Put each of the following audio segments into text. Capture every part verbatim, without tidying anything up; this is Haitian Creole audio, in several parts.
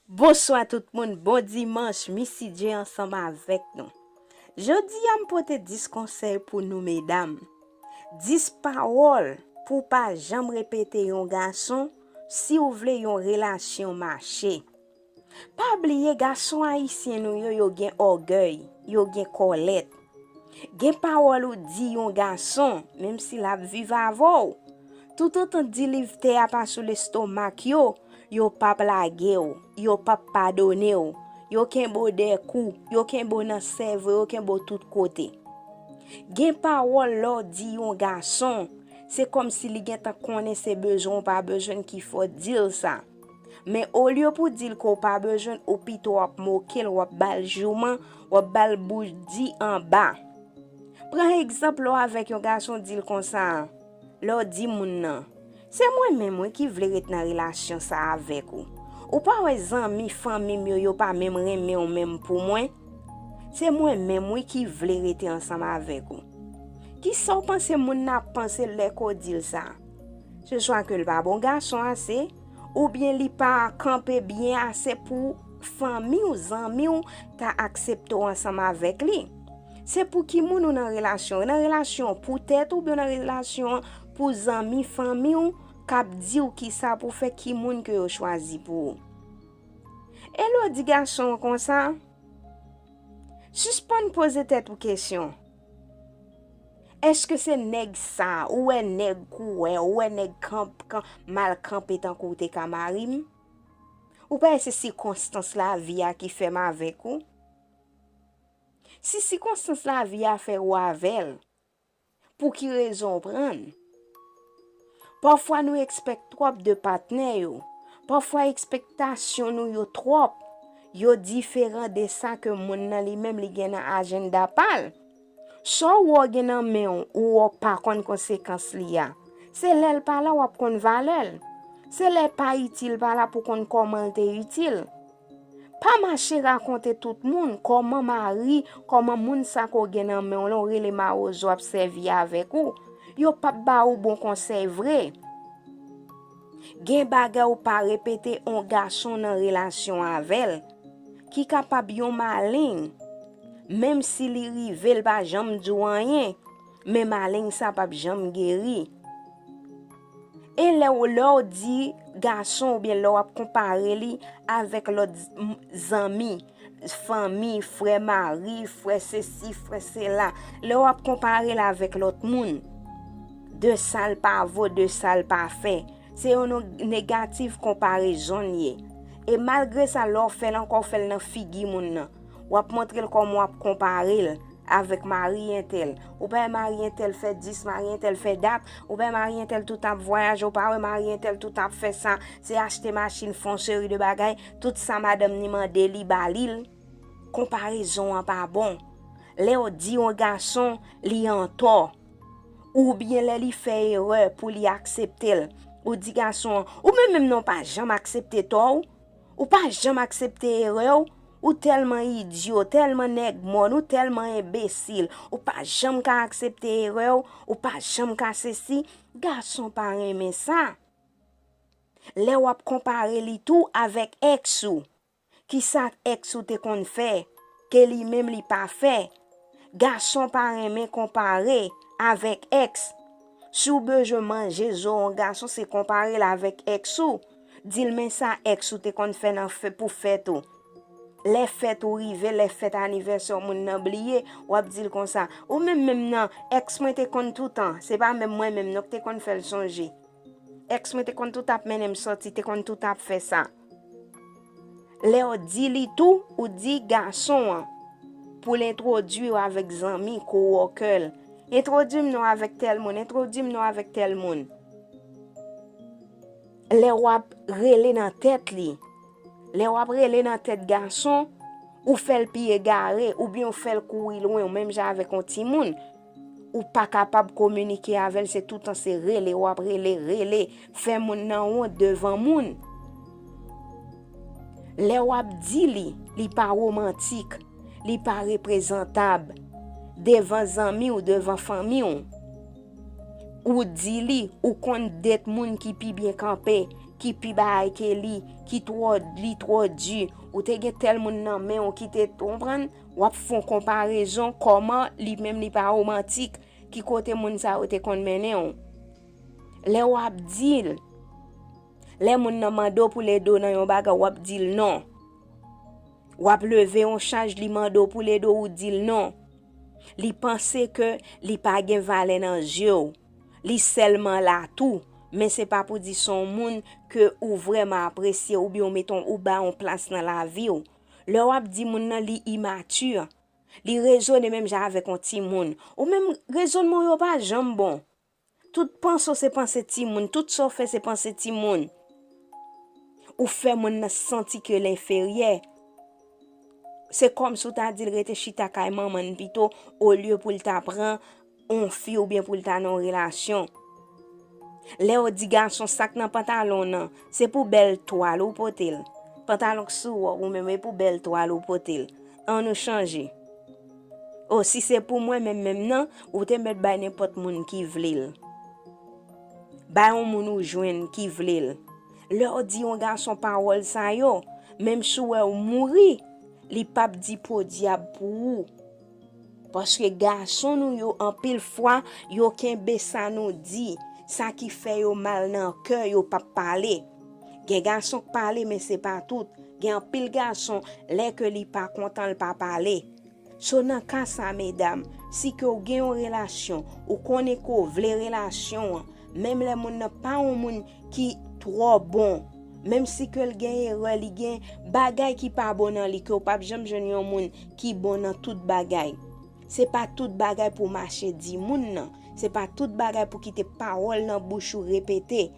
Bonswa tout moun, bon dimanch, Missy J ansanm avèk nou. Jodi a m pote dis konsèy pou nou medam. Dis pawòl pou w pa janm repete yon gason si w vle yon relasyon mache. Pa bliye gason ayisyen nou yo, yo gen ògèy, yo gen kòlèt. Gen pawòl ou di yon gason, menm si l ap viv avè w, toutotan di liv tè a pa sou lestomak yo, yo p ap lage w, yo p ap padone w, yo kenbe w dèkou, yo kenbe w nan sèvo, yo kenbe w tout kote. Gen pawòl lè w di yon gason, se kòmsi li gentan konnen se bezwen w pa bezwen l ki fè w di l sa. Men olye pou di l ke w pa bezwen l, ou pito w ap moke l, w ap ba l jouman, w ap ba l bouch di anba. Pran egzanp lè w avèk yon gason, di l konsa, lè w di moun nan, se mwen menm wi ki vle ret nan relasyon sa avèk ou. Ou pa wè zanmi, fanmi m yo, yo pa menm renmen w menm pou mwen? Se mwen menm wi ki vle rete ansanm avèk ou. Kisa w panse moun nan ap panse lè ke w di l sa? Se swa ke l pa bon gason ase, oubyen li pa kanpe byen ase pou fanmi w, zanmi w ta aksepte w ansanm avèk li. Se pou ki moun ou nan relasyon? Ou nan relasyon pou tèt ou oubyen w nan relasyon pou zanmi, fanmi w k ap di w kisa pou w fè, ki moun ke yo chwazi pou ou? E lè w di gason an konsa, sispann poze tèt ou kesyon. Èske se nèg sa, ou wè nèg kouwè, ou wè nèg kanp, kan, mal kanpe tankou w te ka mari m? Ou pa wè se sikonstans lavi a ki fè m avèk ou? Si sikonstans lavi a fè w avè l, pou ki rezon w pran l? Pafwa nou ekspèk twòp de patnè yo. Pafwa ekspektasyon nou yo twòp. Yo diferan de sa ke moun nan li menm li gen nan ajanda pa l. Sa w wè w gen nan men w, ou wè w pa konn konsekans li a. Se lè l pa la w ap konn valè l. Se lè pa itil pa la pou konn kòman l te itil. Pa mache rakonte tout moun kòman mari, kòman moun sa ke w gen nan men w lan, w rele mawozo ap sèvi avèk ou. Yo p ap ba ou bon konsèy vre. Gen bagay ou pa repete on gason nan relasyon avè l, ki kapab yon maleng. Menm si li rive, l pa janm di w anyen, men maleng sa p ap janm geri. E lè w, lè w di gason oubyen lè w ap konpare li avèk lòt z-, m-, zanmi, fanmi, frè mari, frè sesi, frè sela, lè w ap konpare l avèk lòt moun, de sa l pa vo, de sa l pa fè, se yon no-, negatif konparezon l ye. E malgre sa, lè w fè l ankò, w fè l nan figi moun nan. W ap montre l kòman w ap konpare l avèk mari entèl. Ou pa wè mari entèl fè dis, mari entèl fè dat, ou pa wè mari entèl tout ap vwayaje, ou pa wè mari entèl tout ap fè sa, se achte machin, fè yon seri de bagay, tout sa madanm ni mande li, ba li l. Konparezon an pa bon. Lè w di yon gason, li antò, oubyen lè li fè erè pou li aksepte l, ou di gason an, ou menm menm nan w pa janm aksepte tò w, ou pa janm aksepte erè w, ou tèlman idyo, tèlman nèg mòn, ou tèlman enbesil, ou pa janm ka aksepte erè w, ou pa janm ka sesi, gason pa renmen sa. Lè w ap konpare li tou avèk èks ou, kisa èks ou te konn fè, ke li menm li pa fè, gason pa renmen konpare avèk èks. Si w bezwen manje zo yon gason, se konpare l avèk èks ou. Di l men sa èks ou te konn fè nan fè, pou fèt ou. Lè fèt ou rive, lè fèt anivèsè moun nan bliye, w ap di l konsa, ou menm menm nan, èks mwen te konn toutan, se pa menm mwen menm non k te konn fè l sonje. Èks mwen te konn tout ap mennen m sòti, te konn tout ap fè sa. Lè w di li tou, ou di gason an, pou l entwodui w avèk zanmi, coworker l. Entwodui m non avèk tèl moun, entwodui m non avèk tèl moun. Lè w ap rele nan tèt li, lè w ap rele nan tèt gason, ou fè l pi egare, oubyen ou fè l kouri lwen, ou menm jan avèk yon timoun. Ou pa kapab kominike avè l, se toutan se rele, w ap rele, rele, fè moun nan wont devan moun. Lè w ap di li, li pa womantik, li pa reprezantab, devan zanmi w, devan fanmi w. Ou di li, ou konn det moun ki pi byen kanpe, ki pi bagay ke li, ki twò, li twò di, ou te gen tèl moun nan men w ki te, w konprann, w ap fè yon konparezon kòman li menm li pa womantik, ki kote moun sa yo te konn mennen w. Lè w ap di l, lè moun nan mande w pou l ede w nan yon bagay, w ap di l non. W ap leve yon chaj, li mande w pou l ede w, ou di l non. Li panse ke li pa gen valè nan zye w. Li sèlman la tou, men se pa pou di se yon moun ke ou vrèman apresye oubyen ou mete yon, ou ba yon plas nan lavi w. Lè w ap di moun nan li imati, li rezone menm jan avèk yon timoun. Ou menm, rezònman w yo pa janm bon. Tout panse w se panse timoun, tout sa w fè se panse timoun. Ou fè moun nan santi ke l enferyè. Se kòmsi w ta di l rete chita kay manman n pito, olye pou l ta pran yon fi oubyen pou l ta nan yon relasyon. Lè w di gason sa k nan pantalon w nan, se pou bèl twal ou pote l. Pantalon k sou wòb ou menm, e pou bèl twal ou pote l. Ann nou chanje. O, si se pou mwen menm menm nan, ou te mèt bay nenpòt moun ki vle l. Bay yon moun ou jwenn ki vle l. Lè w di yon gason pawòl sa yo, menm si w wè w mouri, li p ap di podyab pou ou. Paske gason nou yo, anpil fwa, yo kenbe sa nou di, sa ki fè yo mal nan kè, yo p ap pale. Gen gason k pale, men se pa tout. Gen anpil gason, lè ke li pa kontan, l pa pale. So, nan ka sa, medam, si ke w gen yon relasyon, ou konnen ke w vle relasyon an, menm lè moun nan pa yon moun ki twò bon, menm si ke l gen erè, li gen bagay ki pa bon nan li, ke w p ap janm jwenn yon moun ki bon nan tout bagay. Se pa tout bagay pou w mache di moun nan. Se pa tout bagay pou kite pawòl nan bouch ou repete.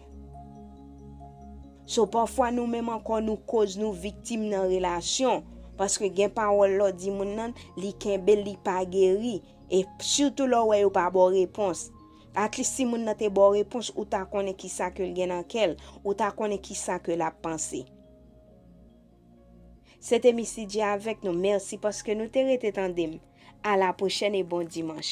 So, pafwa nou menm ankò nou koz nou viktim nan relasyon. Paske gen pawòl lè w di moun nan, li kenbe l, li pa geri. E sitou lè w wè yo pa ba w repons. At least si moun nan te ba w repons, ou ta konnen kisa ke l gen nan kè l, ou ta konnen kisa ke l ap panse. Se te Missy J avèk nou. Mèsi paske nou te rete tande m. A la pwochèn e bon dimanch.